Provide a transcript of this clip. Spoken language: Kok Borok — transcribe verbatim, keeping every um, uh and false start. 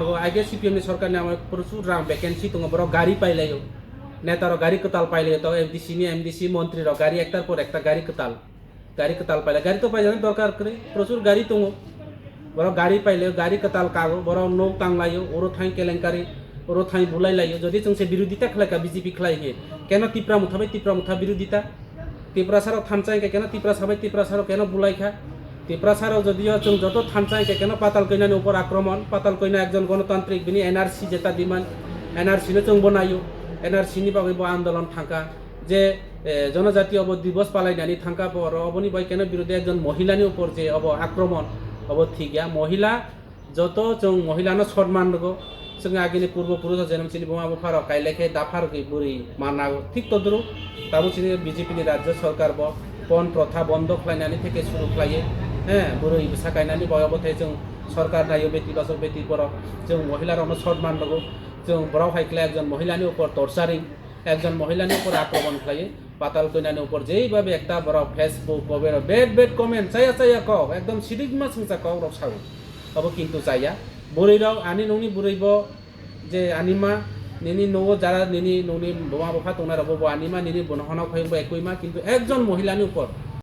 Age C P M ni sorkar ni amai prochur rang vacancy tongo, borok gari pailaio, neta rok gari kwtal pailaio, to M D C ni M D C montri rok gari ektar por ekta gari kwtal, gari kwtal pailai, gari to paijani dorkar kwrwi, prochur gari tongo, borok gari pailaio, gari kwtal kago, borok nok tanglaio, oro thang kelenkari, oro thang bulai laio. Jodi chwng se birodita khlai kha B J P khlai he, keno Tipra motha bai Tipra motha birodita? Tiprasa rok thansa hingke keno Tiprasa bai Tiprasa rok keno bulai kha? Tiprasa rok jodio chwng joto thansa hingke keno Patal Koinani upor akromon, Patal Koina ekjon gonotantrik, bini N R C jeta demand, N R C no chwng bo naio, N R C ni bagwi bo andolon thangkha, je, eh, jonojatiyo bo divos palainani thangkha, bo oro oboni bai keno birodhe ekjon mohilani upor je obo akromon, obo thik ya. Mohila, joto chwng mohilano sotman rwgo. Chwng agini purbo purusa jenom chini buma bupharok kailai khe dapha rwgwi bwrwi mannago. Thik todruk tabuk chini B J P ni rajya sorkar bo pon protha bondo khlainani theke suru khlaiwi, he, bwrwi bwsa kainani boyo bwthai chwng sorkar naio beti bachok beti borok. Chwng mohilarokno sotman rwgo. Chwng borok hai khlai ekjon mohilani upor torturing, ekjon mohilani upor akromon khlaiwi, Patal Koinani upor jeibabe ekta borok Facebook, Covid, bad bad comment, chaya chaya kok, ekdom sidik ma singsa kok rok sao. Abo kintu chaya. Bwrwi rok, ani nungni bwrwi bo je ani ma, nini nogo jara nini nungni buma bupha tongnai rok bo, bo ani ma, nini bono hono khoyung bo ekoi ma, kintu ekjon mohilani upor